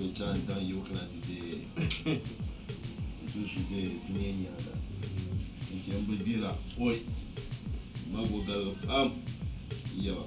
So chaŋ daŋ yibu kana ti deei n-tuhi su deei dunia nyaaŋa n-chɛ m bi gbira oi m ma go galigi pam yaba.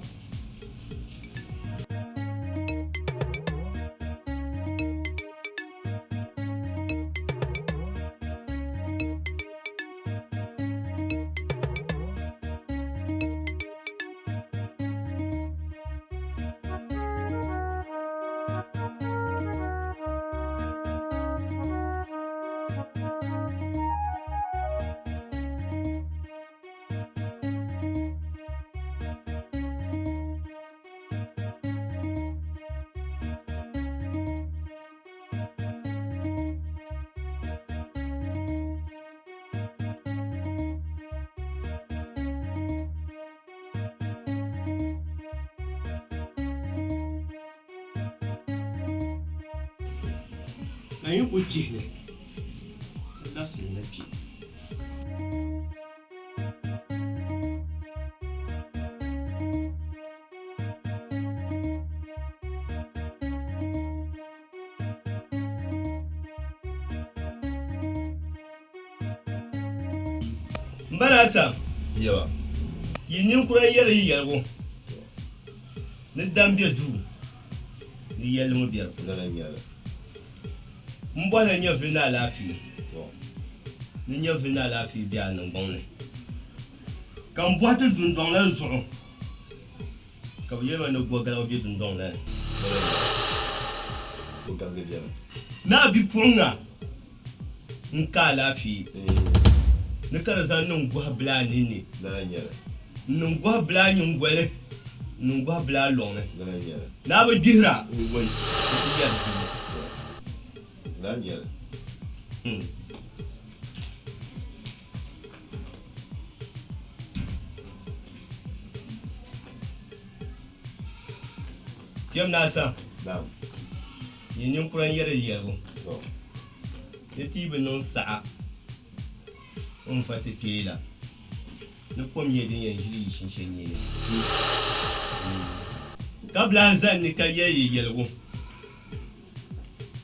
Ka yi ku chihi li, ka labisili na kpe. M ba Naa Sam, Yɛba. Yi ninkura yɛri yi yɛligu ni dam be duu ni yɛlli ŋɔ be di puuni. Lala n-nyɛ li. M bɔhi ni nyɛvili ni alaafee, Tɔ. ni nyɛvili ni alaafee be a niŋgbuŋ ni. Ka m bɔhi ti dundɔŋ la zuɣu, ka bɛ yɛli ma ni gɔgaligu be dundɔŋ la ni. Lala n-nyɛ li. Gɔgaligi beni. Ni a bipuɣiŋga n-ka alaafee ni ka di zaŋ niŋ gɔhi bila a ninni, n-niŋ gɔhi bila a nyiŋgoli, n-niŋ gɔhi bila a lɔŋ ni, ni a bi gbihira nti yɛri dibu. Kpɛm naa sa, yi ninkura n-yɛri yɛligu. Ni ti yi bi niŋ saɣa n-fa ti kpee la, ni kom nyɛ din yɛn ʒili yi shinshe nyee ni. Ka bi lan zani ni ka yɛli yi yɛligu,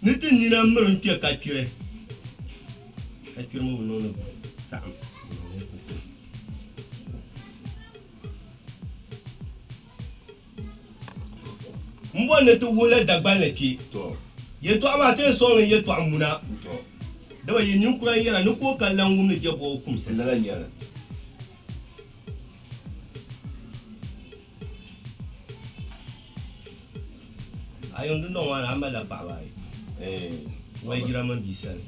Ni ti nina miri n-kpe ka kpiri, ka kpiri ŋɔ bi niŋdi saɣim, di niŋdila kukoli. M bɔri ni ti wuhi la Dagbanli kpe. Yɛltɔɣa maa ti yɛn sɔŋ li yɛltɔɣa muna. Dama yi ninkura n-yɛra ni ka o ka lan wumdi jɛbɔgu kumsi. A yuŋ dundɔŋ maa ni a malila paɣaba ayi, Wayijira mini bia sani.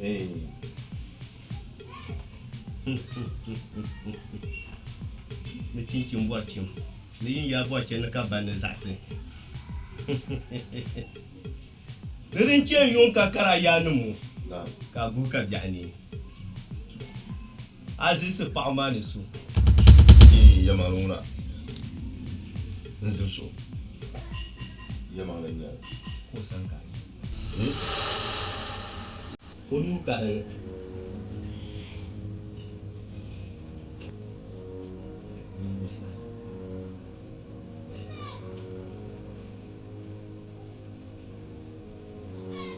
Ni chinchin bɔri chim, ni yin yaa bɔri chim ni ka ban ni zaɣisi. Ni din chɛ yuŋ ka kara yaanim ŋɔ, ka a guhi ka biɛɣu neei. A zilisi paɣ maa ni so. Yɛlimaŋli ŋuna n-ziri so. Yɛlimaŋli n-nyɛ li. Ka o sani ka a yi. O nuu ka di ni.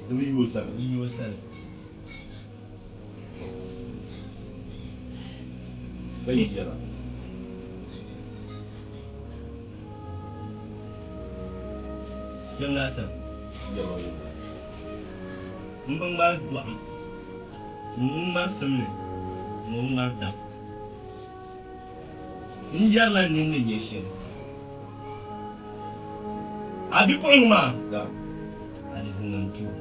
Di bi yi o sani. Di yi o sani. Ka yi yɛra. Kpɛm naa sani. Yɛma ŋuna. M bi ŋmari dɔɣim, m bi ŋmari simli, m bi ŋmari dam. N yɛrila n nini ni nya shɛli. A bipuɣiŋ maa, alizinnim ti o.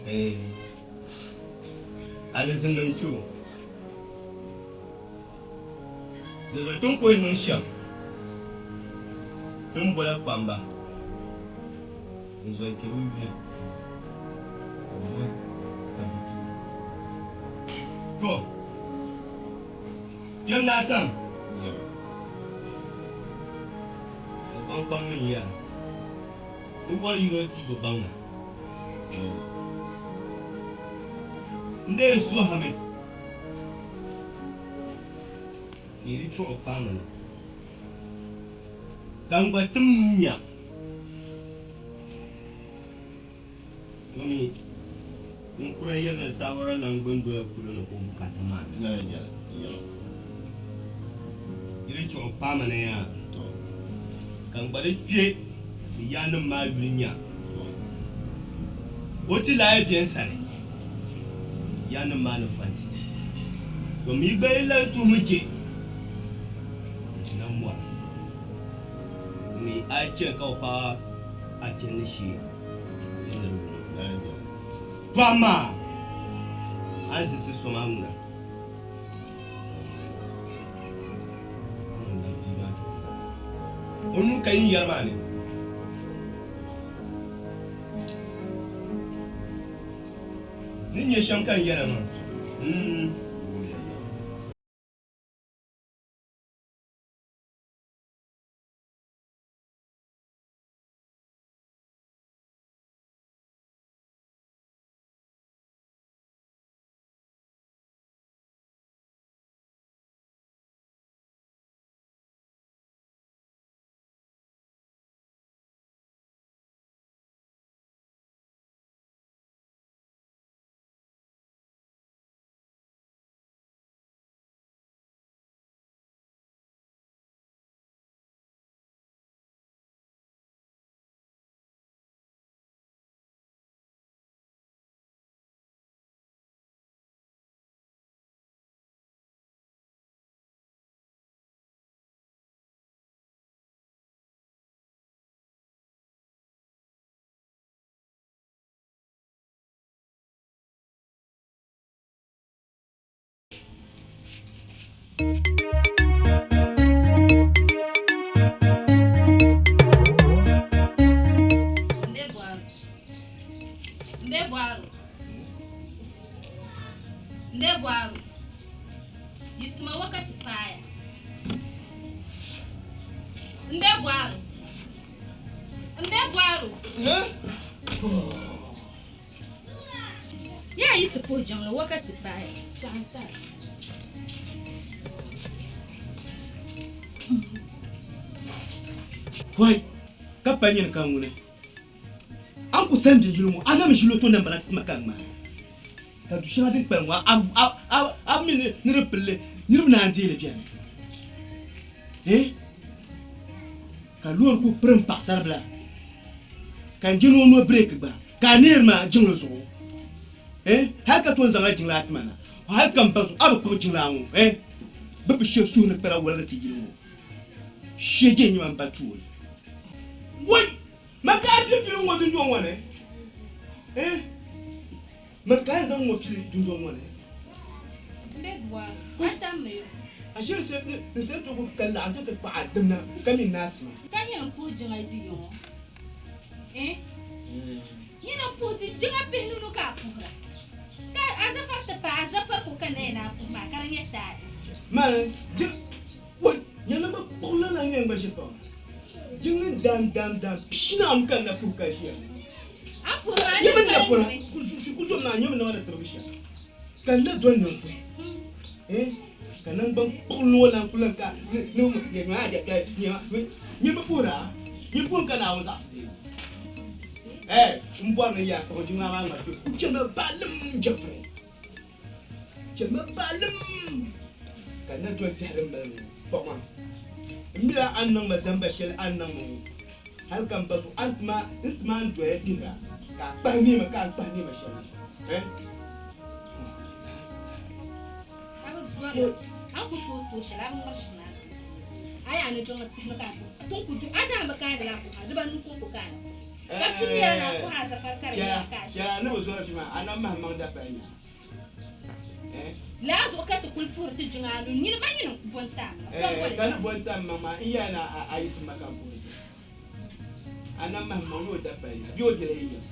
Eeh, alizinnim ti o. Di zuɣu ti ni kuli niŋ shɛm, ti ni bola kpamba n-zo n-kpe bɛ yuli ka bɛ bo ka bɛ ti o. To, kpɛm naa sani, o kpaŋkpaŋ mi n-yɛra, Di bɔri yino ti bi baŋ na. N dee suhimi. Ka yi di chuɣu kpaŋ ni na. Ka n gba tim nuu nya. Domi ninkura yɛli ni saawara lan gbuni doya kulo ni o bukaata maa ni. Lala n-nyɛli, n-nyɛli. Yi di chuɣu paai ma na yaa, Tɔ. Ka n gba di kpe ni yaannim maa yuli nya. Tɔ. O ti lahi be n sani, yaannim maa ni fa nti ti. Domi yi gba yi lan tuhimi je, n ti lan mɔri. Domi a yi chani ka bi paai a chandi shee, di ni di wum. Lala n-nyɛli. To amaa a ni zilisi so maa ŋuna. O nuu ka yin yɛri maa ni. Ni nyɛ shɛm ka n yɛla maa. Ndebwaru. Yisima wakati paaya. Ndebwaru. Ndebwaru. Yaa yisi puhi jiŋli wakati paaya. Wai, ka pa nyini ka ŋuni. A ni ku sani bɛ yili ŋɔ, a na mi ʒili o to nambala ti ma ka ŋmaai. Ka du shɛŋa din kpalim ŋɔ, a bi mi ni di pili li niriba naan deei li beni. Eh? Ka loori ku pirim paɣisaribila, ka n je ni o no bireeki gba, ka a neeri ma jiŋli zuɣu. Eh? Hal ka toon zaŋla jiŋlaa ti ma na. Hal ka m ba zuɣu, a bi kpuɣi jiŋlaa ŋɔ. Eh? Bɛ bi shɛb suhu ni kpala woligi ti yili ŋɔ. Shee je nyɛ ma m ba tuuli. Wai! Man ka a pili pili ŋɔ dundɔŋ ŋɔ ni? Eh? Man ka a zaŋ ŋɔ pili dundɔŋ ŋɔ ni? M be buɣa, a tam mi yo. A shiri se n se ti ku ka laɣim ti ti kpaɣi a dimna ka mi naai sima. Ka nyini n-puhi jiŋa di yo ŋɔ? Eh? Nyini n-puhi di jiŋa pihinunu ka a puhira. Ka a zafari ti paai a zafari ko ka naya ni a puhi maa ka di nyɛ taali. Man, jiŋ, wai, nyini gba kpuɣi lala n-yɛn gba ʒi paŋ. Jiŋli dam dam dam pishinaanu ka n na puhi ka ʒiya. A puhi maa Nyɛ ni min na pali pɔra, nimi. ku zom naa nyɛ min na ma ni tibigi shɛm. Ka n na doli ninvuɣu eh, ka naŋgban kpuɣi noo lan ku lan ka ni ni nyɛ maa nyɛ nyɛ bi puhira, nyɛ puhim ka Naawuni zaɣisi deei. Eh, m bɔri ni yaa kpuɣi jiŋlaa maa ŋmari kpe ku chɛ ma baalim Jeffrey. Chɛ ma baalim ka n na doli tɛhili m-mali ŋɔ kpuɣi ma. M mila a ni niŋ ma zamba shɛli a ni niŋ ma ŋɔ, hal ka m ba zuɣu a ni ti ma n ti ma n doya kpihira ka a kpahi neema ka a ni kpahi neema shɛli ŋɔ. Eh? A bi zɔri a ni ku tooi tooi shɛli, a bi ŋmiri shɛli a ni ku tooi. A yaa ni jiŋli kpihimi ka a puhi. Ti ni ku du a zaa bi kaandi la a puhi a dibanu kɔŋko ka a ni puhi. Ka ti mi yɛli ni a puhi a zafari ka di nyɛla ka a Chɛla ni bi zɔri shɛm maa, a na mahi maŋ dapali nya. Eh? Lala zuɣu ka ti kuli puhiri ti jiŋa anu nyini ma nyini n-ku bo n-tam ma. So Eh, boli ka ni bo n-tam maŋ maa, n yɛli ni a yiɣisi ma ka m puhi jiŋa. A na mahi maŋ yo dapali nya, bee o bela yi yim?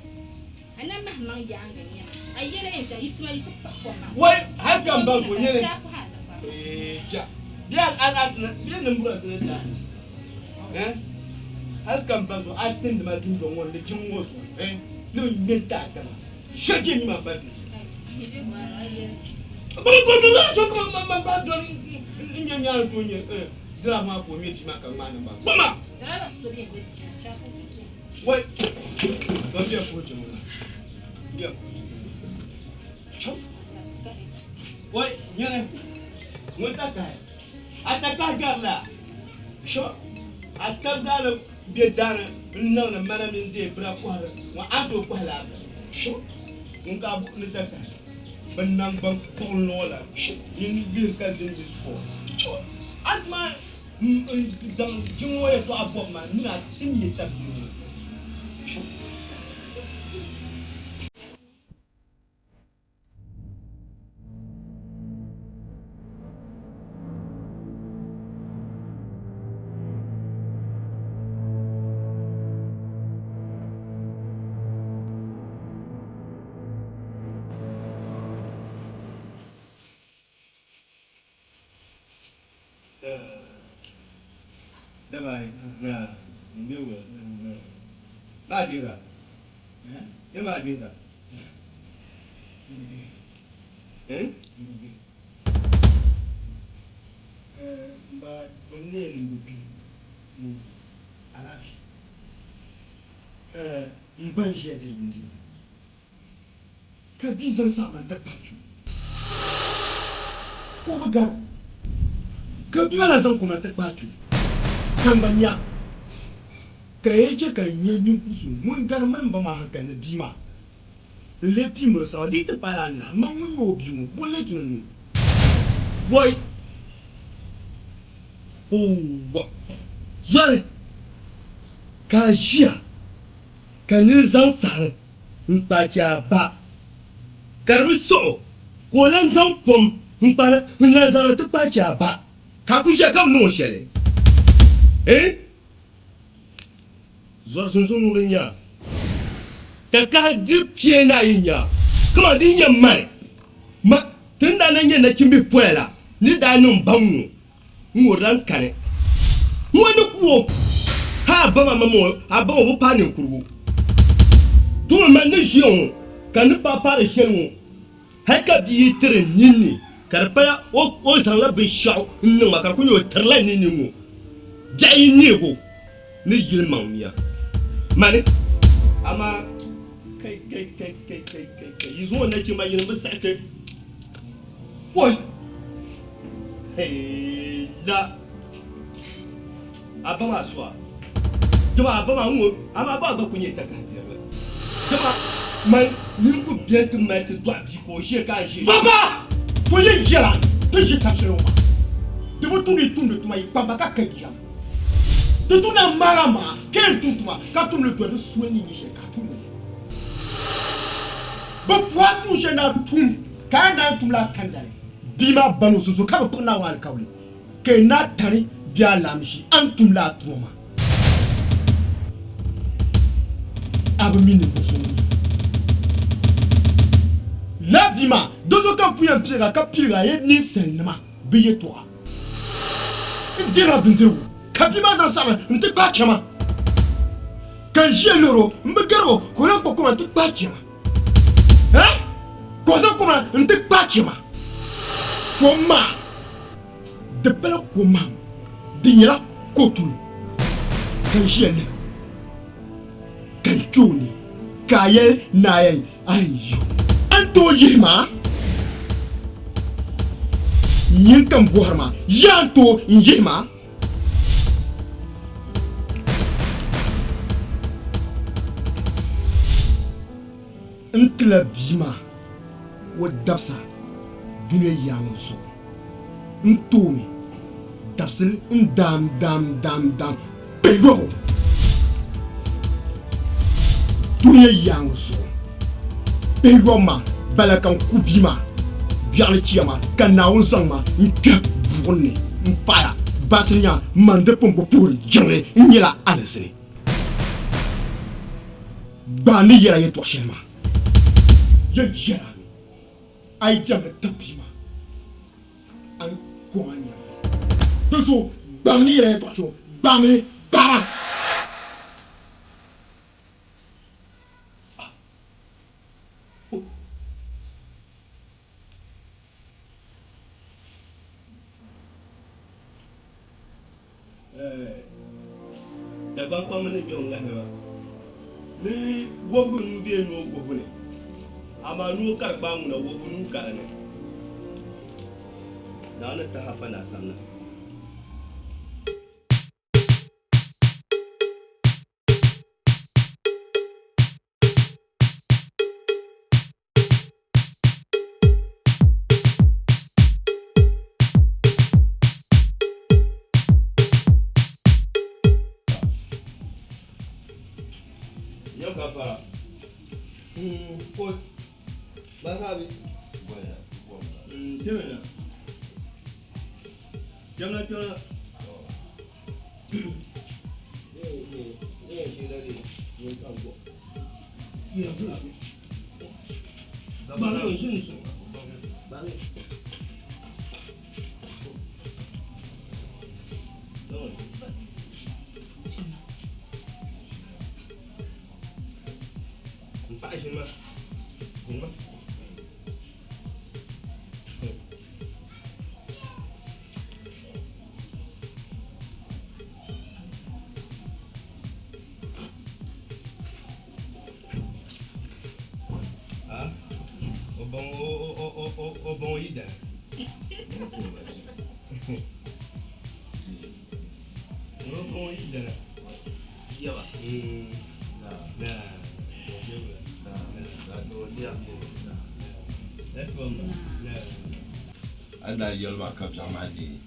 A na mahi maŋ yaaŋa n-nyɛ ma. A yɛla yɛn ti a yiɣisi ma yiɣisi kpahi kom maa. Wai, hal ka m ba zuɣu nyɛli. Shee a puhi a zafari maa. Eh, bia, bia a, a, a, bia nimbura ti ni daa ni. Eh, hal ka m ba zuɣu a tindi ma dundɔŋ ŋɔ ni ni jiŋ ŋɔ zuɣu, eh, ni bɛ ŋme n-ti a dama. Shee je nyima m ba duli. Driver maa ka o ŋmɛ bia maa ka ŋmaai niŋ ba. Kpama! Driver so bɛ ŋmɛ bia maa chɛ Wai! Ban bɛ puhi jiŋli maa. Bɛ puhi jiŋli maa. Chɛm! Wai! Nyɛli ŋun takahi. A takahi garila shɔ a tab zaa ni be daani n-niŋdi mana mini dee bira kɔhiri ŋɔ a ni tooi kɔhi laa bira shɔ ŋun ka a ni takahi bɛ naŋgban kuɣili ŋɔ la shɔ nyin lihiri ka zini miss call shɔ a ni ti maa n-zaŋ jiŋ ŋɔ yɛltɔɣa bɔbi ma nina a ti nya tabiibu ŋɔ shɔ. M ba n-ʒiya diri bindirigu ka bia zaŋ saɣim n-ti kpahi kpe ka o bi gari o, ka bia maa lahi zaŋ kom na ti kpahi kpe ka n gba nya ka yi chɛ ka n nya ninvuɣ so ŋun gari mani m ba maa hankali ni bia maa n-lee pii miri saɣim di yi ti paai la anahi, man ŋun nyɛ o bia ŋɔ bɔ n-lee ti ni niŋ? Wai! Owa! Zɔri ka a ʒiya ka nir zaŋ saɣiri n-kpaai a ba, ka di bi sɔɣ o, ka o lan zaŋ kom n-kpari n-lan zaŋ li ti kpaai a ba, ka a kul ʒiya ka bi niŋ o shɛli. Ee, zɔri sunsuuni ŋuni n-nyɛ a, ka kahi diri pia ni ayi n-nyɛ a, kaman din nyɛ mani ma ti ni daa na nyɛ nachimbihi poya la ni daa niŋ baŋ ŋɔ. N-ŋɔ di lan kani. Ŋɔ ni ku o, hal a ba maa maŋmaŋ a ba ŋɔ bi paai ninkurigu. Dama man ni ʒiya ŋɔ ka n ni paai paari shɛli ŋɔ, hal ka bia yi tiri n ninni ka di pala o zaŋla binshɛɣu n-niŋ ma ka di kul nyɛ o tirila n ninni ŋɔ, biɛɣu yi neeg o ni yili maŋ mia. Mani, amaa kai kai kai kai kai kai kai yi zaŋ o nachimba yini bi saɣi ti Oi! Hey la! A ba maa so a? Dama a ba maa ŋɔ, amaa a ba gba ku nyɛ takahi dirili. Dama man nini ku beni ti mali ti dɔɣi bia ka o ʒiya ka a ʒiya. Baba! To yɛn yɛla ti ʒi tab shɛli ŋɔ maa, di bi tu ni yi tumdi tuma yi kpamba ka ka yiya. Di tu ni a maag a maŋa ka yɛn tum tuma ka tum li doli di soli ni nyɛ shɛli ka a tum li. Bɛ puhi a tuun shɛli ni a tum ka a naan tum la a tandali. Bia maa ba ni o sunsuuni ka bɛ kpuɣi Naawuni alikauli ka yi naa tani bɛ a laam ʒi a ni tum la a tuma maa. A bi mi ninvuɣ so ŋun nyɛ lala bia maa, dinzuɣu ka m pun yɛn pirig a ka pirig a ya ninsalinima bɛ yɛtɔɣa. N dirila bindirigu ka bia maa zaŋ saɣiri nti kpaai chɛ ma, ka n ʒiya lihir o, m bi garig o ka o lan kpuɣi koma nti kpaai chɛ ma. Eh! Ka o zaŋ koma nti kpaai chɛ ma. Kom maa, di pala kom maa, di nyɛla kotuli ka n ʒiya lihir o, ka n kpe o ni, ka a yɛli ni a yɛn a yɛn yi o. A ni tooi yihi ma? Nyini ka n bɔhiri ma, yaa n tooi n yihi ma? N tila bia maa o dabisa dunia yaa ŋɔ zuɣu. N toomi dabisili n daam daam daam daam payɔbu dunia yaa ŋɔ zuɣu. Payɔbu maa bala ka n ku bia maa biɛɣuni chiya maa ka Naawuni zaŋ ma n-kpɛhi buɣim ni m-paɣi a. Baasili nyaa man di pun bi puhiri jiŋli n-nyɛla alizini. Gbaai ni yɛra yɛtɔɣ shɛli maa, yɛn yɛra mi a yi diɛmdi tab bia maa, a ni kɔŋ a nyɛvili. Di zuɣu gbaam ni yɛra yɛtɔɣ shɛli ŋɔ, gbaami li, gbaama! Dagbaŋ kpamba ni ŋme o ŋahili maa ni wɔbigu nuu bee noo guhibu ni, amaa noo ka di gbaai ŋuna wɔbigu nuu ka di ni. Naawuni ni tahi a fa ni a samna. Yau ka fara. Ko ba bi. Kemena. Kemena kemena. Ba ne shin su. Ba ne. N paɣa ʒini ma. Ʒini ma. Ah? O ban o o o o o ban o yi dana. O ban o yi dana. Yawa. Na. Na. Na. Na to ya. That's one. Na. An daa yɛli ma ka biɛɣu maa deei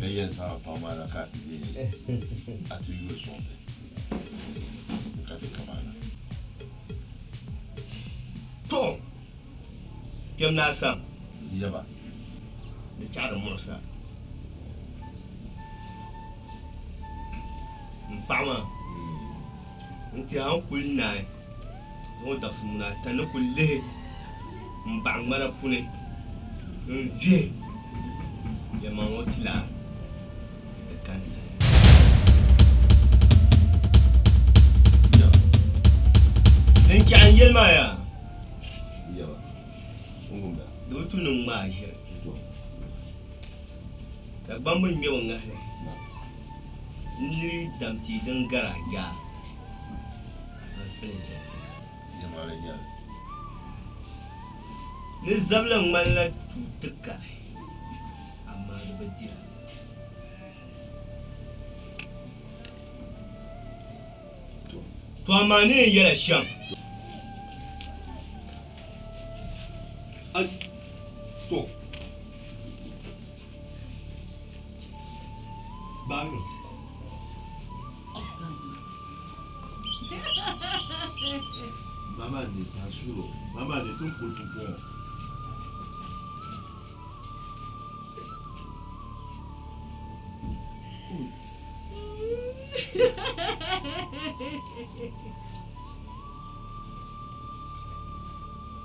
ka yɛn zaŋ paɣa maa na ka a ti deei a ti yooi sɔŋ ti ka ti kamaana. To kpɛm naa Sam. Yaba. Di chaɣiri muɣisa. N paɣa maa n tiɛha n kuli naai ŋɔ dabisi muna ata ni kuli lihi n baɣa ŋmana puni n vihi yɛlimaŋli ŋɔ tila di kansa. Din chɛɣu n yɛli maa yaa di bi tu ni ŋmaa ʒiri Dagbamba ŋmɛbu ŋahili n niri damti din gari a yaa ban pili jɛnsi. Ni zabili ŋmanila tuuti kari amaa di bi dira. To amaa ni yɛn yɛla shɛm. To. Baami. Mama ni tasuro, mama ni tun kuli pumpɔŋɔ.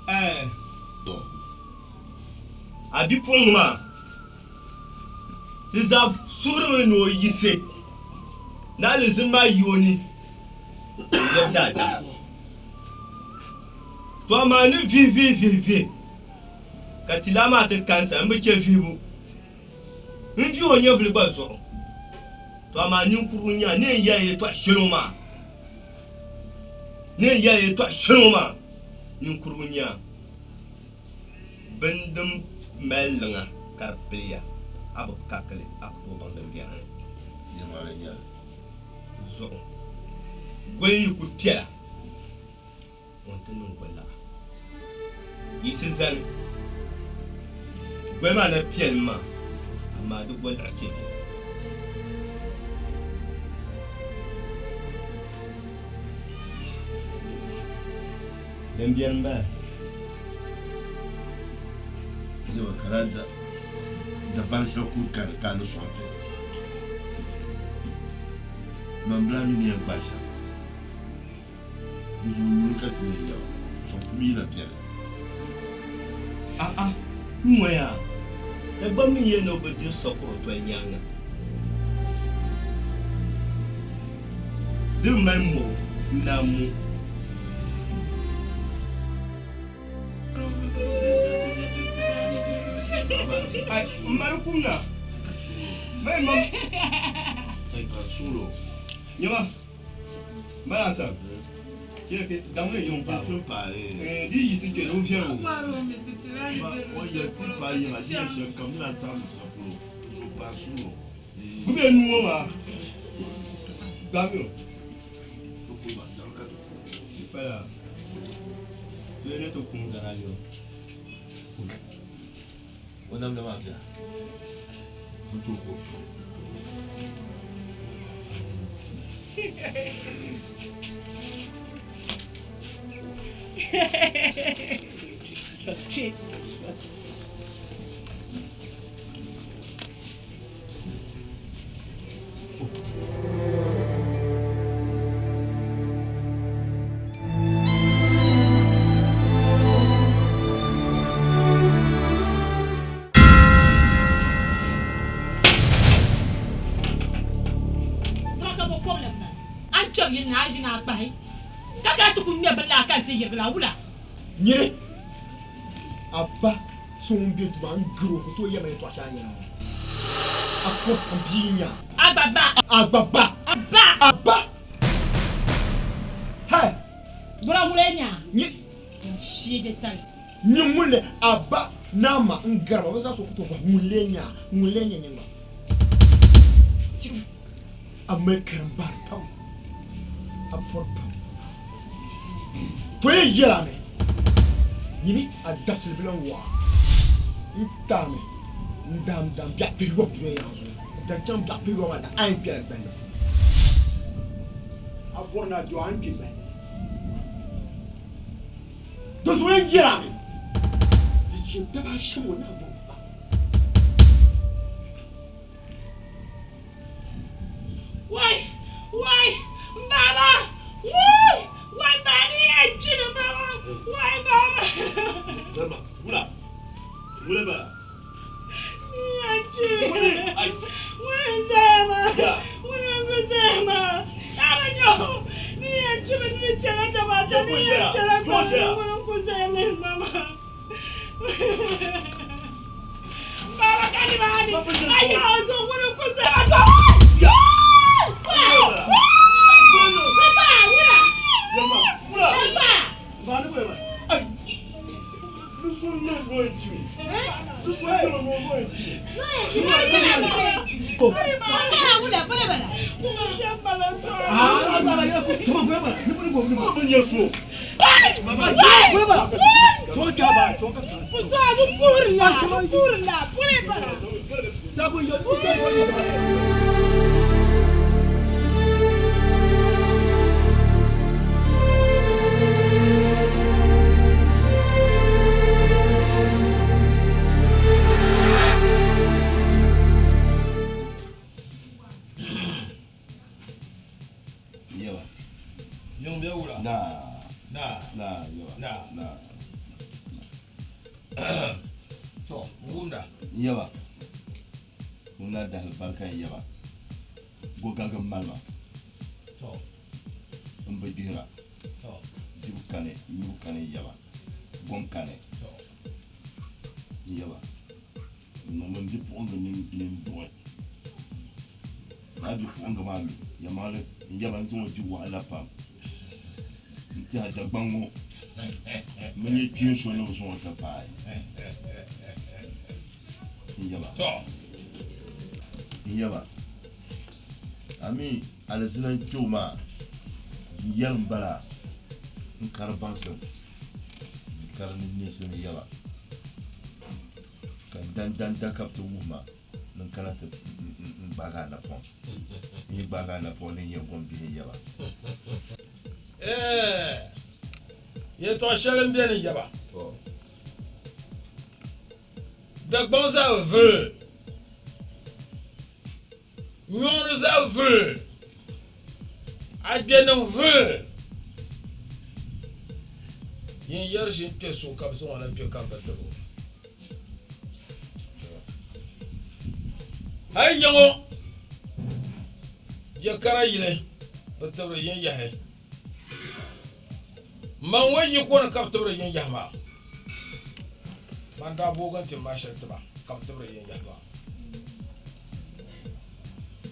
Eh. A bipuɣiŋga maa ti zaa suhurimi ni o yiɣisi ni alizini maa yi o ni n-lɛbi daadam. To amaa ni vihi vihi vihi vihi ka tilaa maa ti kansa m bi chɛ vihibu n vihi o nyɛvili gba zuɣu. To amaa ninkurigu n-nyɛ a ni yɛn yɛli yɛtɔɣ shɛli ŋɔ maa, ni yɛn yɛli yɛtɔɣ shɛli ŋɔ maa, ninkurigu n-nyɛ a. Bini din mali liŋa ka di piliya, a bi kakili, a ku tooi baŋ din be di ni. Zuɣu goli yi ku piɛla, o ni ti niŋ goli laɣa. Yiɣisi zani, goli maa na piɛlimi maa, amaa di goli laɣa chɛ biɛla. Din beni m-bala. Yaba ka daa da dabari shɛli kuli kani ka a ni sɔŋ ti. Man bila mi ni yɛn gbaai shɛm. Di zuɣu nyuli ka ti yɛn yaba, sɔŋsim yi na beni. A'a, n ŋɔya, Dagbaŋ mi yɛli ni o bi diri sɔkuro toli nyaaŋa. Diri mali mɔbu n-naan mu. Ai, m mali kum na. Mai mam. Nyama. Mala sa. Kile ke daŋ ye yɔn pa. Tun pa Eh, di yisi kele o fiɛ o. Ma o yɛ ti pa yi la diɲɛ sɛ kam na tam polo so pa sulo. Gube nu o ma. Gbami o. Pala. Le ne to kun dara yo. O nam na ma bia. O to ko. Ka bo problem na an kpɛri yili na a ʒini a kpahi ka kana ti ku ŋmɛ bini la ka n ti yirigi la wula Nyere a ba so ŋun be duu maa n gari o ka o tooi yɛli ma yɛltɔɣa shɛli a ni yɛli ma maa. A ko n bia n-nya. A gba ba. A gba ba. A ba. A ba. Hai. Bɔra ŋuni n-nya? Nye. N sheegi tali. Nyɛ ŋun le a ba ni a ma n gari ba bɛ zaa so ku tooi bɔhi ŋun lee nya a, ŋun lee nya nyɛ ŋma. Tibu a mali karimbaani pam, a pɔri pam. To yɛn yɛl a mi, nyini a dabisili bi lan wɔɣa n-taami n-daam daam biɛɣu pihiyɔbu dunia yaɣa zuɣu, n-daŋ chaŋ biɛɣu pihiyɔbu maa da a yɛn kpɛla gballi puuni. A bɔri ni a do a ni kpe gballi ni. Di zuɣu yɛn yɛl a mi, di chɛ daba ashɛm ŋɔ ni a bɔri ba. Wai! Wai! M baaba! Wui! Wai m baa ni yɛn kpimi m baaba! Wai m baaba! Salma, wula. Wula ba. Ni yɛn kpimi. Ŋuni n-zaya maa? Ŋuni n-ku zaya maa? A bi nya o? Ni yɛn kpimi ni di chɛla daba ata ni yɛn chɛla gbali ni ŋuni n-ku zaya lihi ma maa? M baaba ka nimaani a yaɣ o zuɣu ŋuni n-ku zaya maa? Yɛba. Yiŋ bɛ wula? Naa. Naa. Naa yɛba. Naa. Naa. To, n wumda. Yɛba. Ŋuna dahali barika yɛba. Gogaga malima. To. N bi gbihira. To. Dibu kani, nyubu kani yɛba. Gom kani. To. Yɛba. Niŋmi n bipuɣiŋga mini bia n-duɣi. Lala bipuɣiŋga maa mi, yɛlimaŋli n yɛba n zaŋ o di wahala pam. N tɛha Dagbaŋ ŋɔ mi nyɛ kpeen so ni bi zaŋ o ti paai. N yɛba. To. N yɛba. A mi alizina n-kpe o maa, n yɛli m-bala n kari baŋsim, n kari ninneesim n yɛba. Ka n dan dan da ka bɛ ti wuhi ma ni n kana ti n gbaagi a napɔŋ. N yi gbaagi a napɔŋ ni n yɛn gom bihi n yɛba. Ɛɛ, yɛltɔɣa shɛli m-beni yɛba. Dagbaŋ zaa vuli, nyuŋri zaa vuli, agbɛnim vuli. Yin yɛri ʒini kpe so ka bɛ zaŋ o na kpe ka bɛ tib o. Hal yiŋɔ je kara yili bi tibiri yin yahi. Man ŋɔ yi ko ni ka bɛ tibiri yin yahi maa, man daa boogi n-ti ma shɛli tiba ka bɛ tibiri yin yahi maa.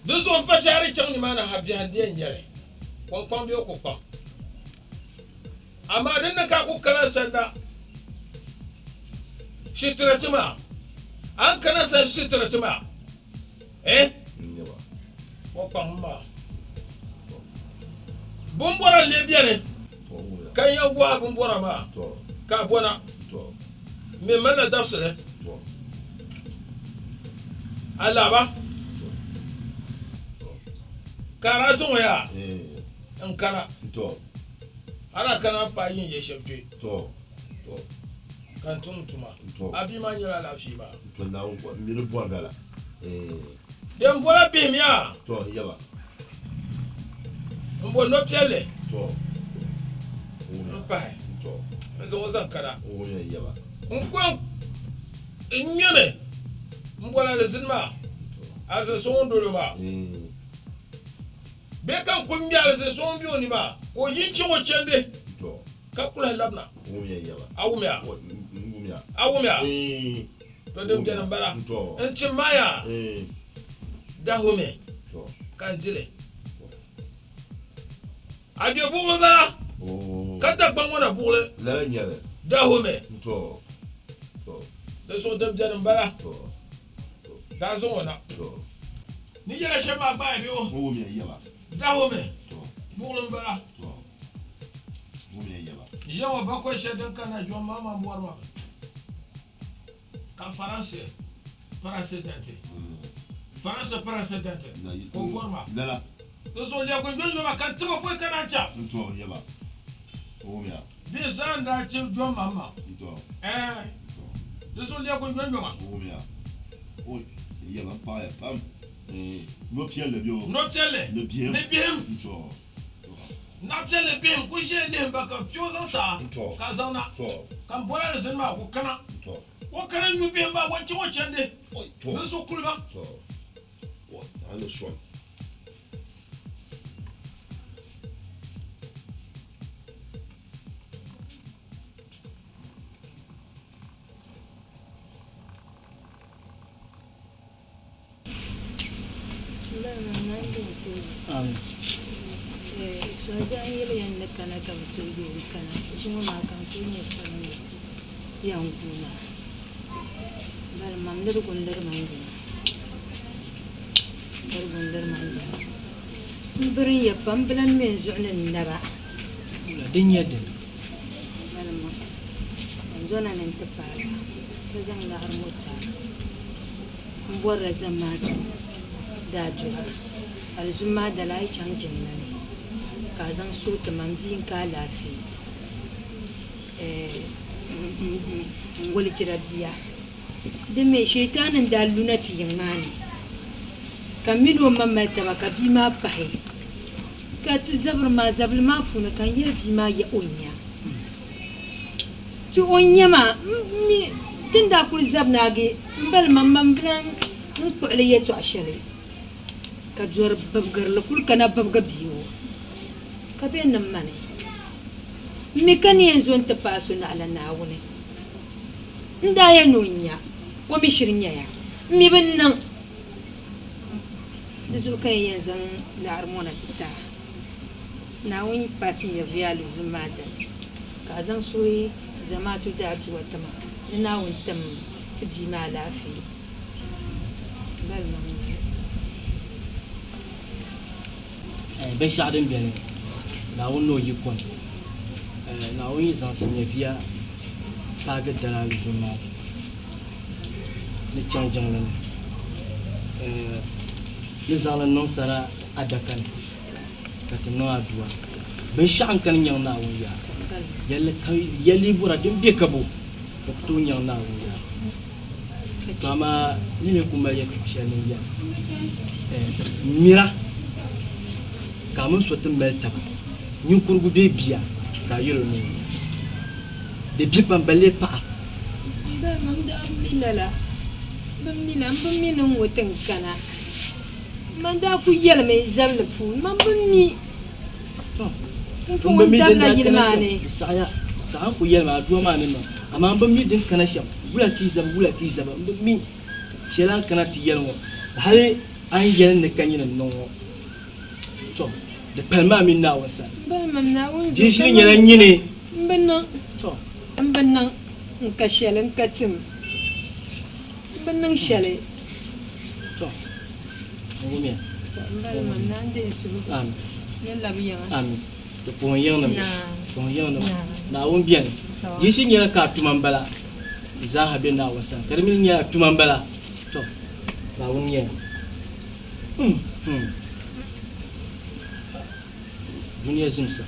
Di zuɣu m pa shɛhiri chaŋ nimaani ha biɛhi n-di yɛn nyɛ li, kɔŋkpaŋ bee kokpaŋ. Amaa din ni ka a ku kana n sani na shitira ti maa, a ni kana n sani shitira ti maa, eh? Kokpaŋ m maa. Bimbɔra n-lee beni ka n yɛn gohi a bimbɔra maa ka a bɔna. M mi malila dabisili alaaba ka a daa zaŋ o yaa n-kana. A daa kana paai yin ya shɛm kpe ka n tum n tuma. A bia maa nyɛla alaafee maa. Din bɔra bihim yaa n bo nɔpiɛlli m-pahi n-zaŋ o zaŋ kana. N ko n ŋmɛmi m-bɔri alizini maa, alizin so ŋun dol o maa. Bee ka n kul ŋme alizin so ŋun be o ni maa ka o yi n-chaŋ o chandi ka kulahi labina. A wumya? A wumya? To din beni m-bala. N tim ma yaa Dahomey ka n di li. A be buɣili bala ka Dagbaŋ ŋɔ na buɣili Dahomey. Di zuɣu din beni m-bala. Daa zaŋ o na. Ni yɛla shɛm maa gbaai bɛ o. Dahomey buɣili m-bala. Ʒiya ŋɔ bakɔi shɛli din kanna Jɔn Mamman bɔri ma mi. Ka Faransi pɛrɛsidɛnti, Faransi pɛrɛsidɛnti ka o bɔri ma. Di zuɣu lɛbigi n-jɔnjɔ ma ka n tibi pɔi ka naan chaŋ. Bɛ zaa n-daa chibi Jɔn Mahama. Ɛɛn, di zuɣu lɛbigi n-jɔnjɔ ma. Nɔpiɛlli ni bihim. Naɣipiɛlli bihim ku ʒe lihim ba ka bɛ o zaŋ ti a, ka a zaŋ na, ka m bol alizini maa ka o kana. O kana n-nyu bihim maa, o ni chaŋ o chandi ni zuɣu kuli ba. Din nyɛ dini? M bɔrila zamaatu daadura alizum maa dali a yi chaŋ jiŋli ni ka a zaŋ suhi ti ma m bia n-ka alaafee n wolijira bia. Di mi Shiitaani n-daa luna ti yiŋ maa ni ka m mini o ma mali taba ka bia maa pahi ka ti zabiri maa zabili maa puuni ka n yɛli bia maa ya o nya. Ti o nya maa, m mi ti ni daa kuli zabi naagi m-bali ma, m bi lan n kpuɣi li yɛtɔɣ shɛli, ka dɔri bibigiri li kuli kana bibigi bia ŋɔ, ka bɛ niŋ ma ni m mi ka ni yɛn zo nti paai so naɣila Naawuni. N daa yɛn ni o nya, o mi shiri nyaya. M mi bi niŋ di zuɣu ka n yɛn zaŋ laɣiri ŋɔ na ti ti a. Naawuni pa ti nyɛvuya alizum maa dali, ka a zaŋ suhi zamaatu daaduwa ti ma ni Naawuni tim ti bia maa alaafee. Balima m-bala. Binshɛɣu din beni, Naawuni ni o yiko ni, Naawuni yi zaŋ ti nyɛviya paagi dali alizum maa ni chaŋ jiŋli ni, ni zaŋ li niŋ sara adaka ni. Ka ti niŋ adua. Binshɛɣu n-kani nyaŋ Naawuni yaa. Yɛlli bɔra din be ka bo ka ku tooi nyaŋ Naawuni yaa. To amaa ni ni ku mali yɛtɔɣ shɛli ni n yɛli, Mira ka a mini so ti mali taba, ninkurigu bee bia, ka a yɛl o ni o nya. Di bi pam, ba lee paɣa. M ba, m daa bi mi lala. M bi mi la, m bi mi ni n ŋɔ ti n kana. Man daa ku yɛlimi zabili puuni, man bi mi n ku ŋun dabila yili maa ni. Di saɣiya, di saɣi n ku yɛlimi adua maa ni niŋ, amaa m bi mi din kana shɛm, wula ka yi zabi, wula ka yi zaba, m bi mi shɛli a ni kana ti yɛli ŋɔ. Hali A ni yɛli ni ka nyini n-niŋ ŋɔ, tɔ! Di pali maa mini Naawuni sani. Balimam, Naawuni Di zuɣu shiri ka nyɛla man nyini. M bi niŋ. Tɔ! M bi niŋ n ka shɛli n ka tim. M bi niŋ shɛli. Tɔ! N wumya. Tɔ! M balimam, Naa n-deei n suhigu. Amin. Ni n labi yiŋa. Amin. Di puhim yiŋnima. Naa. Puhim yiŋnima. Naa. Naawuni beni. Tɔ! Di shiri nyɛla ka a tuma m-bala. Di zaaha be Naawuni sani. Ka di mi nyɛla tuma m-bala. Tɔ! Naawuni nyɛya. Dunia zimsa.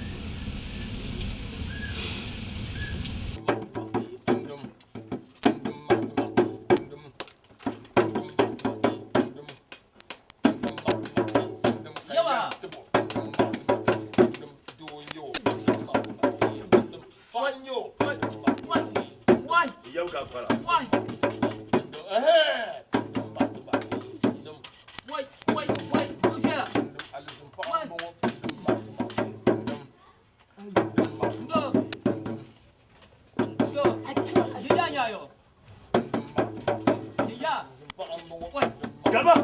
Garba!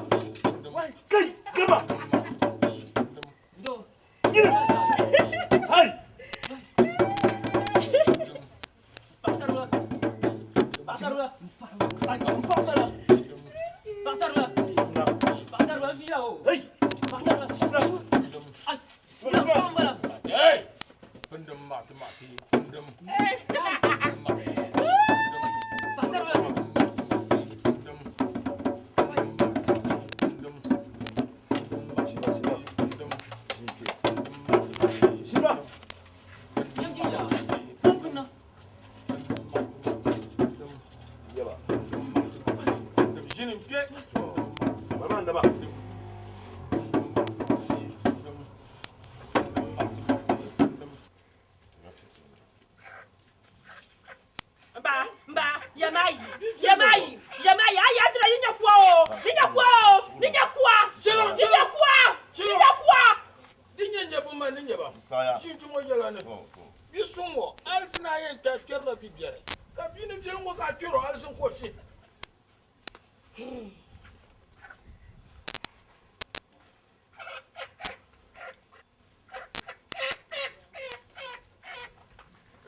Kai, Garba! Hai!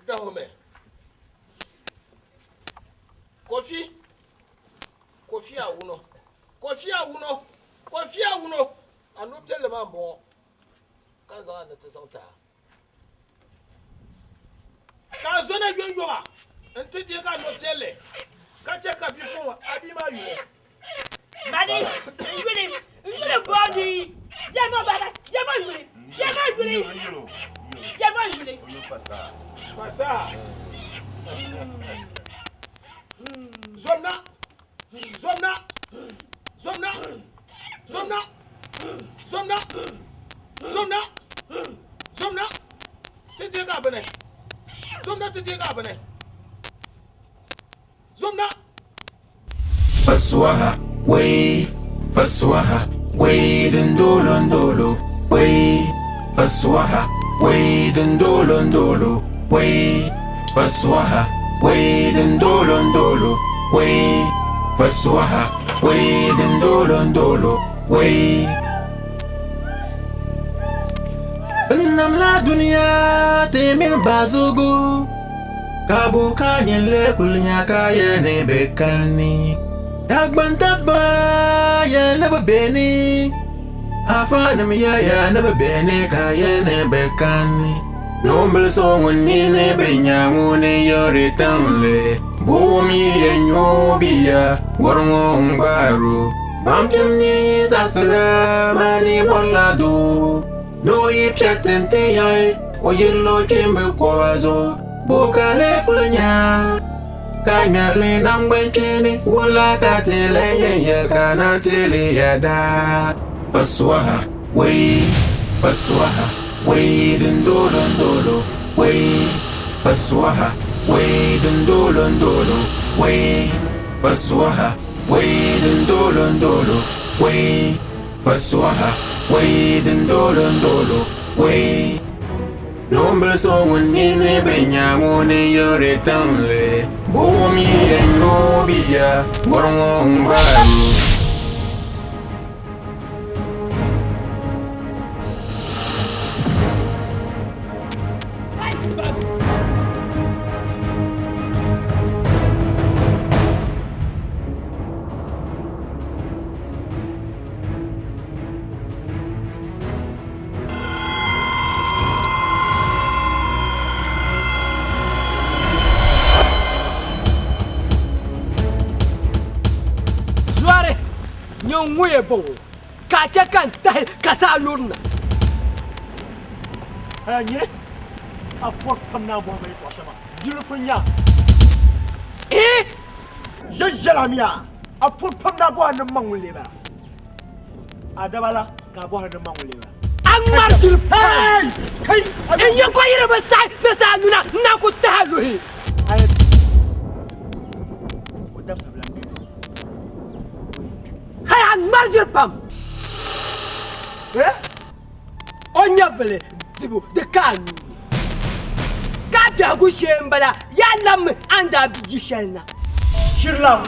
Dahomey. Kofi. Kofi Awuno. Kofi Awuno. Kofi Awuno. A nu piɛlli maa m-bɔŋɔ ka n zaŋ a ni ti zaŋ ti a. Ka a zona yomyoma nti deegi a no piɛlli ka chɛ ka bi suŋ a bia maa yuli. Mani, n yuli, n yuli booni. Yɛlima baba, yɛlima yuli, yɛlima yuli, yɛlima yuli. Fasaa. Zomna, zomna, zomna, zomna, zomna, zomna, zomna. Ti deegi a bini. Zomna ti deegi a bini. Zomna. Fasuwaha, wai, fasuwaha, wai dindolo ndolo, wai, fasuwaha, wai dindolo ndolo, wai, fasuwaha, wai dindolo ndolo, wai, fasuwaha, wai dindolo ndolo, wai. Namla dunia temir bazugu Kabu ka nyɛlli kuli nya ka yɛli ni bɛ kani Dagban tabba yɛli ni bɛ beni Afanim yɛya ni bɛ beni ka yɛli ni bɛ kani Noombili so ŋun nini bi nya ŋuni yiɣiri tiŋli Buɣum yi yɛn nyo bia wari ŋɔ n-gbaari o Bampiɛm ni zaɣisira mani bɔrila doo Ni o yi piɛriti nti yaɣi o yirila o kpeen bi kɔba zuɣu Bo ka lee kuli nya ka ŋmɛrili naŋgbankpeeni Wula ka ti lan yɛn yɛli ka na ti li yɛda Fasuwaha wei fasuwaha wei dindolo ndolo wei fasuwaha wei dindolo ndolo wei fasuwaha wei dindolo ndolo wei fasuwaha wei dindolo ndolo wei Noombili so ŋun nini bi nya ŋuni yiɣiri tiŋli Buɣum yi yɛn nyo bia wari ŋɔ n-gbaari o. Nyin ŋuya bɔŋɔ, ka a chɛ ka n tahi ka saa luri na. A nyini, a pɔri pam ni a bɔhi ma yɛtɔɣ shɛŋa. Beautiful nya. Eh! Ya yɛla mi a, a pɔri pam ni a bɔhi ni m ma ŋun lee bala. A daba la ka a bɔhiri ni m ma ŋun lee bala. A ŋmari jiri pam. Hey! Kai! N nyɛ kɔyiri bi saɣi ni saa nuna, n na ku tahi luhi. A yɛn o dabisa bi lan galisi. Hali a ŋmari jiri pam. Eh? O nyɛvili dibu di ka a nuu ni. Ka a biɛhigu shee m-bala, yaa labimi a ni daa bi yi shɛli na. Shiri la.